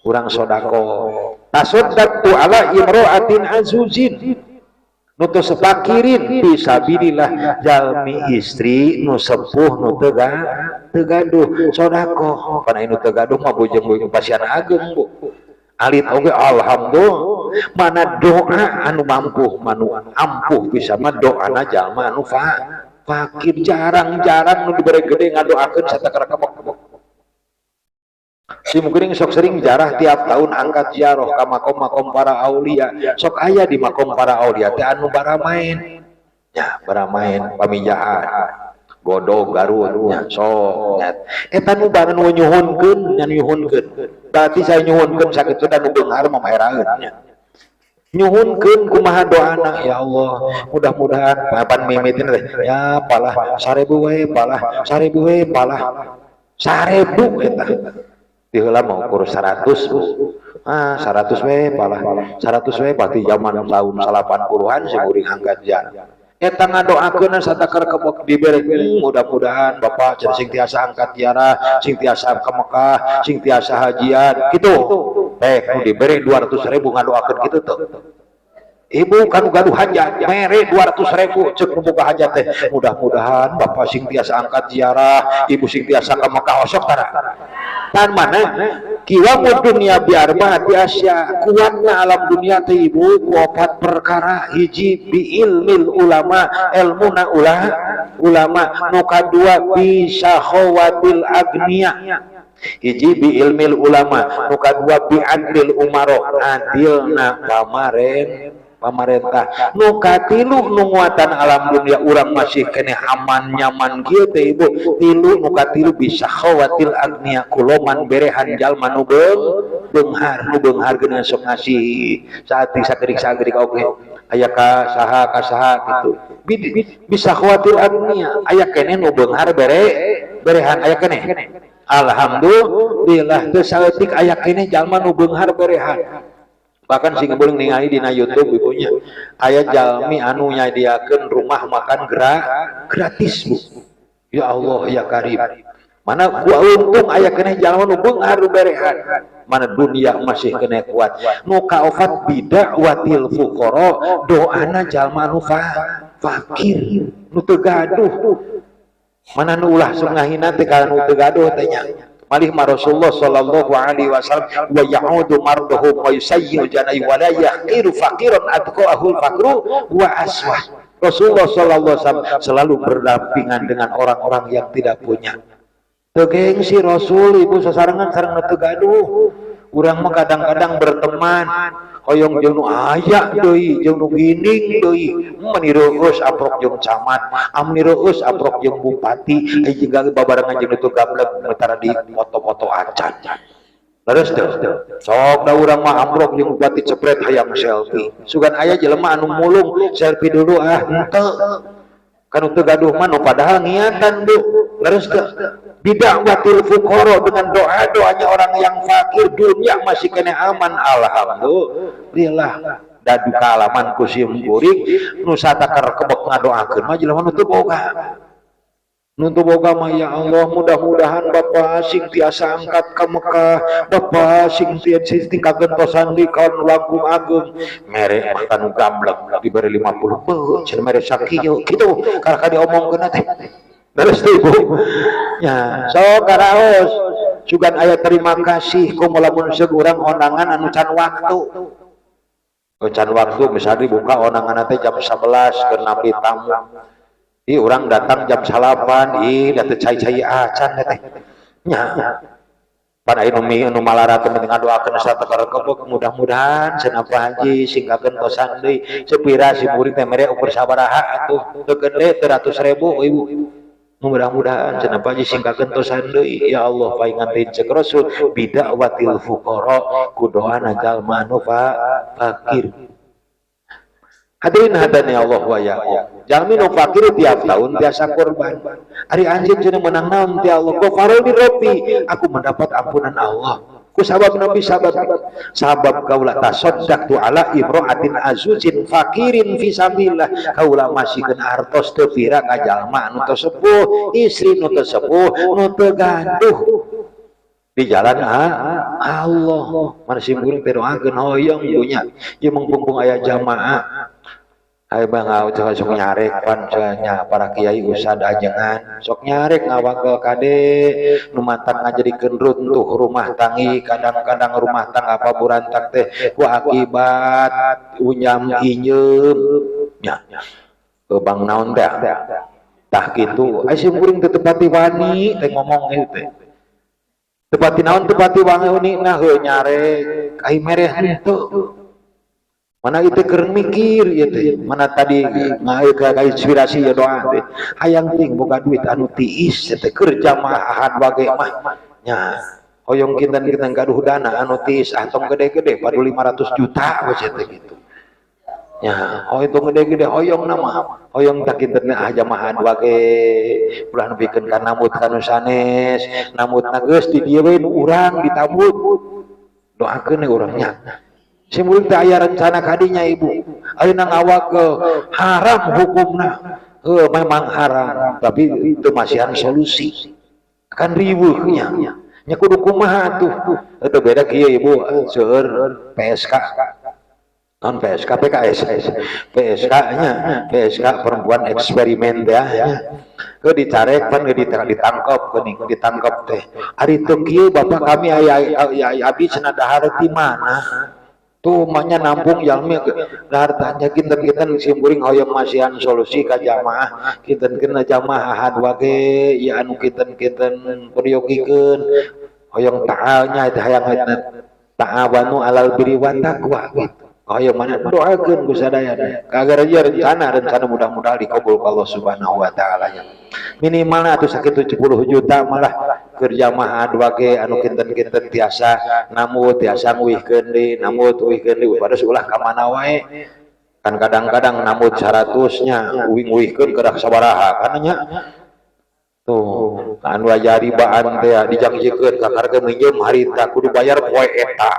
Urang sodakoh, tasoddaqtu ala imro'atin azuzin nu tos fakirin fisabilillah, jalmi istri nu sepuh nu teu gaduh sodakoh. Kana nu teu gaduh mah bujeng pasian ageng, Bu, alit oge alhamdulillah. Mana doa anu mampu manu ampuh bisa mah doana jalma anu fakir. Jarang-jarang nu dibere gede ngadoakeun satakara kebok. Si mungkin sok sering jarah tiap tahun angkat ziarah ka makom-makom para aulia, sok aya di makom para aulia teh anu baramaen ya, baramaen pamijahan Godog Garut nya, sok nya eta nu barang nu nyuhunkeun nya, nyuhunkeun berarti saya nyuhunkeun sakitu dan nu beunghar mah maeraeun nya. Nyuhunkeun kumaha doana, ya Allah mudah-mudahan papan mimitin teh ya palah 1.000 we, palah 1.000 we, palah 1.000. Eta di heula mah ukur 100, ah 100 we palah 100 we. Berarti zaman tahun 80-an si kuring angkat jalan eta ngadoakeun satakar kebok dibere, mudah-mudahan Bapak cenah sing tiasa angkat ziarah, sing tiasa ke Mekah, sing tiasa hajian gitu. Eh, nu dibere 200.000 ngadoakeun kitu tuh. Ibu kan gaduh hajat mere 200.000, cek nu boga hajat teh mudah-mudahan Bapak sing tiasa angkat ziarah, Ibu sing tiasa ke Mekah, osok tara tan. Mana qiwamu dunia bi arbaati asya, kuatna alam dunia teh, Ibu, opat perkara. Hiji, bi ilmil ulama, ilmuna ulama. Nu kadua, bi sakhawatil agniya. Hiji bi ilmil ulama, nu kadua bi adlil umaro, adilna pamarentah. Nu katilu, nu nguatan alam dunia urang masih keneh aman nyaman kieu teh, Ibu, tilu, nu katilu bi sakhawatil agniya, kuloman berehan jalma nu beunghar. Nu beunghar geuning sok ngasih saat sakedik-sakedik oge aya ka saha ka saha gitu. Bi sakhawatil agniya, aya keneh nu beunghar bere berehan, aya keneh. Alhamdulillah teu saeutik aya keneh jalma nu beunghar berehan. Bahkan sing beuleung ningali dina YouTube ibunya, aya jalmi anu nyadiakeun rumah makan gratis, Bu. Ya Allah ya Karim, mana gua untung aya keneh jalma nu beunghar nu berehan. Mana dunia masih keneh kuat. Nu kaopat, bida'watil fuqara, doana jalma anu fakir nu teu gaduh. Mana nu ulah sok ngahina teh ka nu teu gaduh teh nya. Malih ma Rasulullah sallallahu alaihi wasallam wa ya'udu marduhum wa yusayyi'u janai wa la yahqiru faqiran adqa'ahul faqru wa aswah. Rasulullah sallallahu alaihi wasallam selalu berdampingan dengan orang-orang yang tidak punya. Teu gengsi Rasul, Ibu, sasarengan sareng nu teu gaduh. Urang mah kadang-kadang berteman hoyong jeung nu aya deui, jeung nu gining deui. Meni reueus amprok jeung camat, amni reueus amprok jeung bupati, jeung babarengan jeung nu teu gablek tara di foto-foto acan. Leres teu? Sok da urang mah amprok jeung bupati cepret hayang selfie. Sugan aya jelema anu mulung, selfie dulu ah, henteu. Kan teu gaduh mah nu padahal niatan, Bu. Leres teu? Bida'watil fuqara, dengan doa-doanya orang yang fakir dunia masih kena aman, alhamdulillah. Dadu kaalaman ku sim kuring nu satakar kebek ngadoakeun mah jelema nu teu boga. Nu teu boga mah, ya Allah mudah-mudahan Bapak sing tiasa angkat ka Mekah, Bapak sing tiasa tingkatkeun tosan di kaon langkung ageung. Mere mah kanu gamblek diberi 50, beuh cenah mere sakieu kitu karaka diomongkeun teh. Beres teh, Ibu ya, sok karaos sugan aya terima kasih. Komo lamun seug urang ondangan anu can waktu. Oh, can waktu, misalnya dibuka ondangan teh jam 11 keur nampi tamu. Ih, urang datang jam 9, ih da teu cai-cai acan teh nya. Pan aya nu malarat penting ngadoakeun satakar kebek, mudah-mudahan cenah Pak Haji sing kagentosan deui. Sepira si murid teh mere, ukur sabaraha atuh, teu gede, teu ratus ribu, Ibu. Mudah-mudahan cenah Pak Haji sing kagentosan deui. Ya Allah, paingan teh cek Rasul bida'watil fuqara, ku doana jalma anu fakir. Hadirin hadani Allah wa ya. Jalmi nu fakir tiap tahun tiasa kurban. Ari anjeun cenah menang naon ti Allah? Ghafaroni Rabbi, aku mendapat ampunan Allah. Ku sabab Nabi, sabab sabab kaula tasaddaqtu ala imra'atin azuzin fakirin fi sabilillah, kaula masihkeun artos teu pira ka jalma anu teu sepuh, istri nu teu sepuh, nu teu gaduh di jalan Allah. Mana sim kuring teh doakeun hoyong punya ieu mungpung aya jamaah. Ayo bang, sok sok nyarek pan nya para kiai, ustad ajengan sok nyarek ngawagel kade nu matak ngajadikeun runtuh rumah tangga. Kadang-kadang rumah tangga apa burantak teh ku akibat unyam inyeum nya ke bang naon teh. Tah kitu, ai sim kuring teh tepati wani teh ngomong ieu teh, tepati naon, tepati wani. Nah, heuh, nyarek ai mereh henteu. Mana itu keur mikir ieu teh, mana tadi ngae ka inspirasi ya doa teh, hayang ting boga duit anu tiis teh keur jamaah ahad wage mah nya. Hoyong kinten-kinten gaduh dana anu tiis, ah, tong gede-gede, padu 500 juta we teh gitu nya. Oh, itu gede-gede hoyong nama hoyong tak kinten ah jamaah wage ulah nepikeun ka namut kanu sanes, namutna geus di dieu we nu urang ditabut. Doakeun we urang nya. Simul teh aya rencana kadinya, Ibu. Ayeuna ngawagel haram hukumna. Heuh, memang haram, tapi itu masihan solusi. Kan riweuh nya. Nya kudu kumaha tuh. Itu beda kieu, Ibu, seueur PSK. Non PSK, PKS, PSK nya, PSK perempuan eksperimen teh nya. Ke dicarek pan ditangkap geuning, ditangkap teh. Ari teu kieu bapak kami aya aya abi cenah, dahar di mana? Tuh maknya nampung jalmi dahar tanya. Kinten-kinten simkuring hoyong masihan solusi ka jamaah, kinten-kinten jamaah ahad wage ya anu kinten-kinten peryogikeun hoyong ta'alnya itu, hayang ta'awanu alal birri wat taqwa gitu. Hoyong mana doakeun ku sadaya agar aja rencana rencana mudah-mudahan dikabul ku Allah Subhanahu wa taala nya. Minimal atuh sakitu 10 juta malah keur jamaah wage anu kinten-kinten tiasa namut, tiasa nguihkeun deui, namut uihkeun deui, pada ulah ka mana wae. Kan kadang-kadang namut 100 nya, uing-uihkeun kedah sabaraha kan nya. Tuh anu aya ribaan teh dijangjikeun kakarkeun minjem harita kudu bayar poe eta,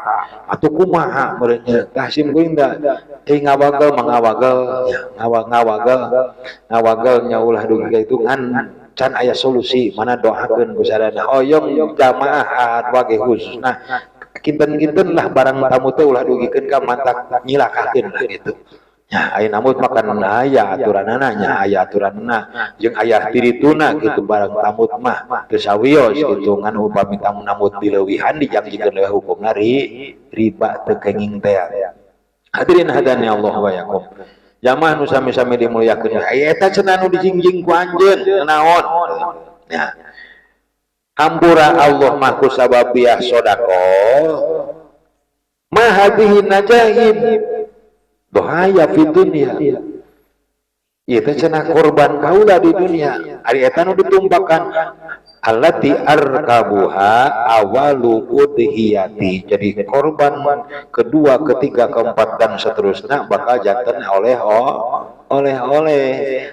atuh kumaha meureun nya. Tah, sim kuring da eh ngawagel mah ngawagel nya, ngawagel ngawagel nya, ulah dugi ka itu ngan can aya solusi. Mana doakeun ku sadayana hoyong jamaah ahad wage khususna kinten-kinten lah, barang tamu teh ulah dugikeun ka mantak nyilakakeun lah gitu nya. Aya namut makan aya aturanana nya, aya aturanana jeung aya tirituna gitu. Barang tamut mah teu sawios gitu, ngan upami tamu namut dileuwihan, dijangjikeun leuwih, hukumna riba, teu kenging teh. Hadirin hadani Allah wa yakum, jamaah nu sami-sami dimuliakeun, aya eta cenah nu dijingjing ku anjeun naon nya, hampura Allah mah ku sababiah sedekah. Ma hadhihi najaib bahaya fi dunya. Ieu teh cenah korban kaula di dunia. Ari eta nu ditumpakan allati arkabuha awalu udhiyati. Jadi korban kedua, ketiga, keempat, dan seterusnya bakal janten oleh oleh-oleh.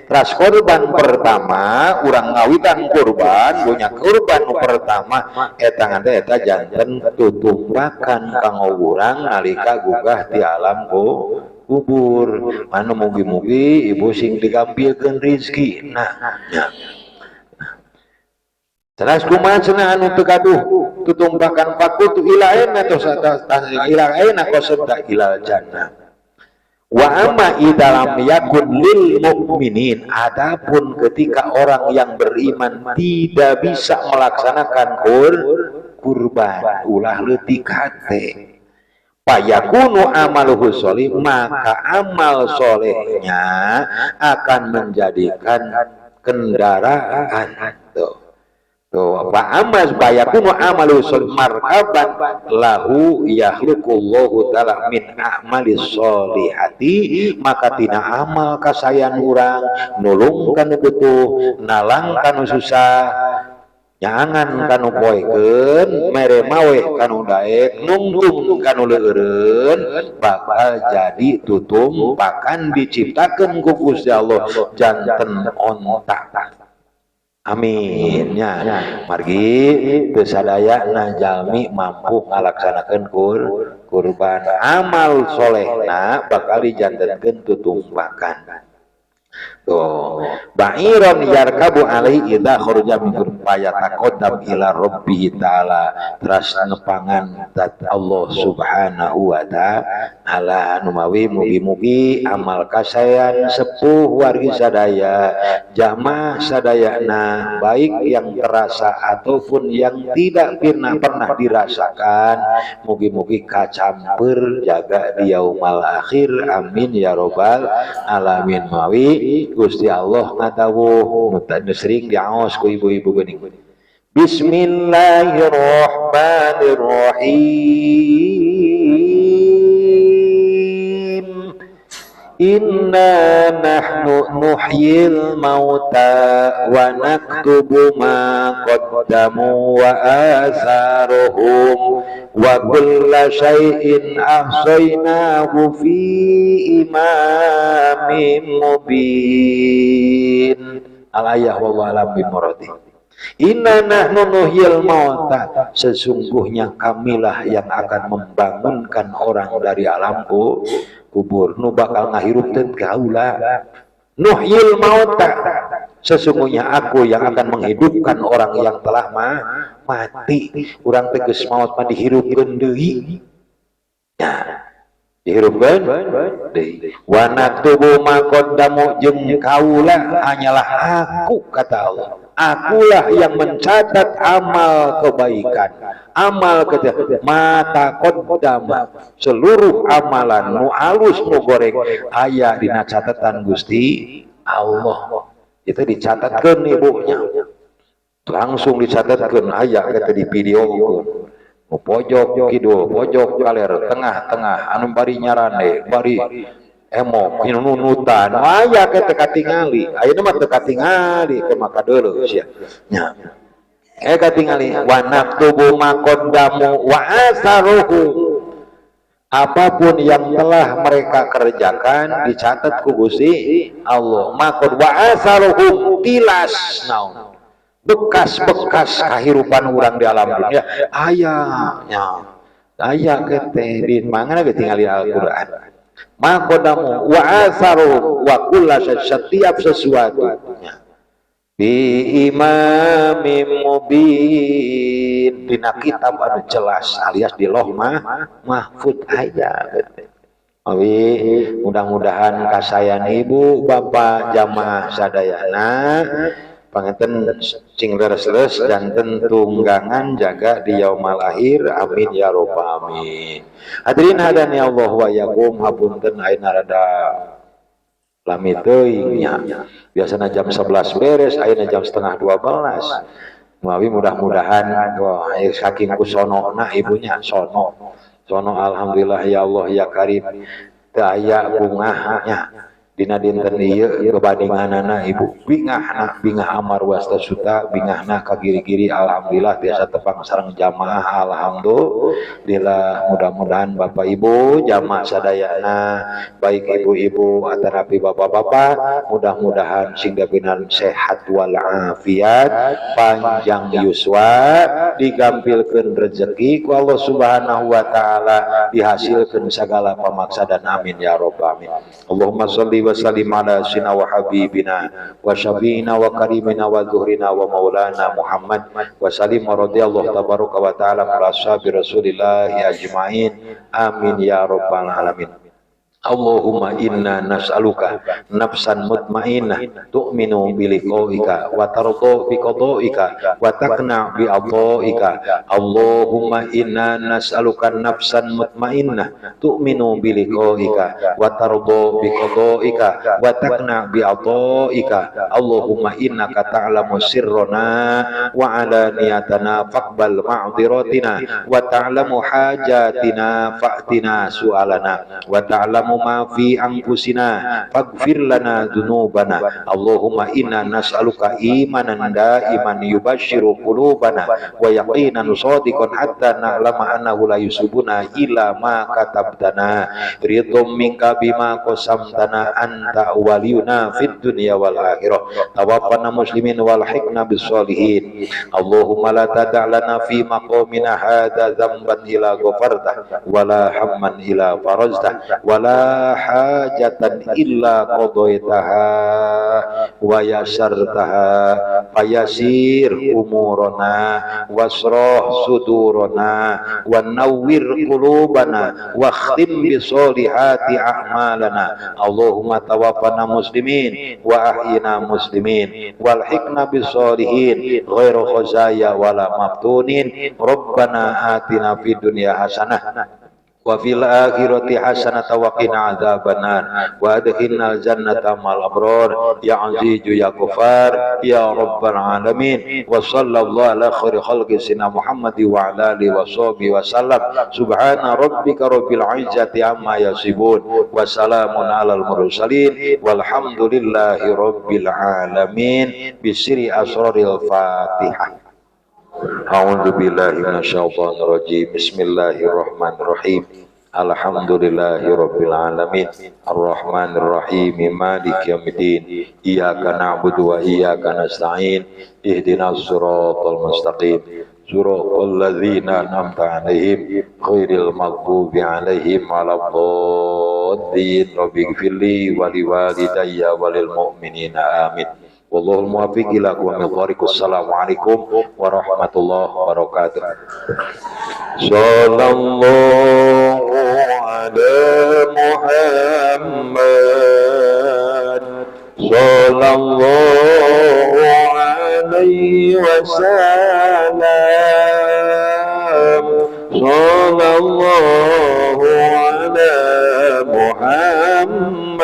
Teras korban pertama urang ngawitan kurban punya kurban nu pertama eta ngan eta janten tutumpakan kanggo urang nalika gugah di alam kubur. Mana mugi-mugi ibu sing digampilkeun rizki. Nah ya. Terus kumaha cenah anu teu gaduh tutumpakan? Fakultu ila aina, tos ila aina qasada? Ilal jannah. Wa amma idza lam yakun lil mukminin, adapun ketika orang yang beriman tidak bisa melaksanakan kurban, ulah leutik hate. Fayakunu amaluhu sholih, maka amal solehnya akan menjadikan kendaraan. Tuh. Tuh, fa amma fayakunu amalu sholih markaban lahu yakhluqullahu ta'ala min a'mali sholihati, maka tina amal kasayan urang nulung kanu butuh, nalang kanu susah. Nyaangan kanu poekeun, mere maweh kanu daek, nungtung kanu leueureun, bakal jadi tutumpakan diciptakeun ku Gusti Allah janten onta. Amin nya. Margi teu sadayana jalmi mampu ngalaksanakeun kurban. Amal solehna bakal dijantenkeun tutumpakan. Tuh, ba'iron yarkabu alaihi idza kharaja min fayataqaddam ila rabbih ta'ala, teras nepangan dat Allah subhanahu wa ta'ala. Numawi mugi-mugi amal kasayan sepuh wargi sadaya, jamaah sadayana, baik yang terasa ataupun yang tidak pernah dirasakan, mugi-mugi kacampur jaga di yaumal akhir. Amin ya robbal alamin. Mawi Gusti Allah ngadawuh nu sering diaos ku ibu-ibu geuning. Bismillahirrahmanirrahim. Inna nahnu nuhyil mauta wa naktubu ma qaddamu wa atharuhum wa kulla syai'in ahsaynahu fi imamin mubin. Al-ayah wallahu alam bimuradi. Inna nahnu nuhyil mauta, sesungguhnya kamilah yang akan membangunkan orang dari alam kubur. Nu bakal ngahirupkeun kaula. Nuhyil mauta, sesungguhnya aku yang akan menghidupkan orang yang telah mati. Urang teh geus maot mah dihirupkeun deui. Ya, dihirupkeun deui. Wa naktubu ma qaddamu, jeung kaula hanyalah aku, kata Allah. Akulah yang mencatat amal kebaikan, amal kejahatan, mata qaddama, seluruh amalan nu alus nu goreng aya dina catatan Gusti Allah. Itu dicatatkeun ibunya, langsung dicatatkeun aya kata di videokeun. Nu pojok kidul, pojok kaler, tengah-tengah, anu bari nyarande, bari emok, nunutan, aya ke teu katingali. Ayeuna mah teu katingali ke maka deuleu sia. Nya. Katingali wa naktubu ma qaddamu wa atharuhu. Apapun yang telah mereka kerjakan dicatat ku Gusti Allah. Maqad wa atharuhum tilas naon. Bekas-bekas kahirupan urang di alam dunia aya nya. Aya ke teh di mangana ge tingali Al-Qur'an. Ma qaddamu wa atharu wa kulla, setiap sesuatu bi imamim mubin, dina kitab anu jelas alias di Loh Mahfud aya. Awi mudah-mudahan kasayan ibu bapak jamaah sadayana panganten sing leres-leres janten tunggangan jaga di yaumal akhir. Amin ya robbal alamin. Hadirin hadani Allah wa yakum, hapunten ayeuna rada lami teuing nya. Biasana jam 11 beres, ayeuna jam setengah 12. Mawi mudah-mudahan wah saking ku sonona ibunya sono. Sono alhamdulillah ya Allah ya Karim. Teu aya bungahnya dina dinten ieu kebandinganana ibu bingahna, bingah amar wasta suta bingahna ka giri-giri. Alhamdulillah biasa tepang sareng jamaah, alhamdulillah. Mudah-mudahan bapak ibu jamaah sadayana, baik ibu-ibu atanapi bapak-bapak, mudah-mudahan sing dapinan sehat walafiat, panjang yuswa, digampilkeun rezeki ku Allah Subhanahu wa taala, dihasilkeun segala pamaksadan. Amin ya rabbal alamin. Allahumma shalli wa sallim ala sayyidina wa habibina wa syafiina wa karimina wa zuhrina wa maulana Muhammad wa sallim wa radhiyallahu tabaraka wa ta'ala ala ashabi rasulillahi ajmain. Amin ya rabbal alamin. Allahumma inna nas'aluka nafsan mutmainnah tu'minu bi liqa'ika wa tarda bi qada'ika wa taqna bi ata'ika. Allahumma inna nas'aluka nafsan mutmainnah tu'minu bi liqa'ika wa tarda bi qada'ika wa taqna bi ata'ika. Allahumma innaka ta'lamu sirrana wa alaniyatana faqbal ma'dhiratina wa ta'lamu hajatina fa'tina su'alana wa ta'lamu Ta'lamu ma fi anfusina faghfir lana dzunubana. Allahumma inna nas'aluka imanan daiman yubashiru qulubana wa yaqinan shadiqan hatta na'lama annahu la yusibuna illa ma katabtana. Ridhum minka bima qasamtana anta waliyuna fid dunya wal akhirah. Tawaffana muslimin wal hikna bis sholihin. Allahumma la tada' lana fi maqamina hadza dzamban ila ghafartah wala hamman ila farajtah wala hajatan illa qadaitaha wa yasartaha fayasir umurana wasrah sudurana wa nawwir qulubana wa khtim bi solihati a'malana. Allahumma tawaffana muslimin wa ahyina muslimin wal hikna bis solihin ghairu khazaya wala maftunin. Rabbana atina fid dunya hasanah wa fil akhirati hasanah wa qina adzabannar wa adkhilnal jannata ma'al abrar ya azizu ya ghafar ya rabbal alamin. Wa sallallahu ala khairi khalqi sayyidina Muhammad wa ala alihi wa sahbihi wa sallam. Subhana rabbika rabbil izzati amma yasifun wa salamun alal mursalin walhamdulillahi rabbil alamin. Bisri asraril Fatihah. A'udzu billahi minasyaitonir rajim. Bismillahirrahmanirrahim. Alhamdulillahi rabbil alamin. Arrahmanir rahim. Maliki yaumiddin. Iyyaka na'budu wa iyyaka nasta'in. Ihdinas siratal mustaqim. Siratal ladzina an'amta 'alaihim ghairil maghdubi 'alaihim waladdallin. Rabbighfirli wa liwalidayya walil mu'minina. Amin. Wallahul muwaffiq ila aqwamit thariq. Assalamualaikum warahmatullahi wabarakatuh. Sallallahu ala Muhammad sallallahu alaihi wasallam. Sallallahu ala Muhammad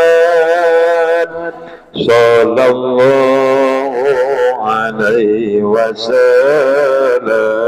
sallallahu alaihi wasallam.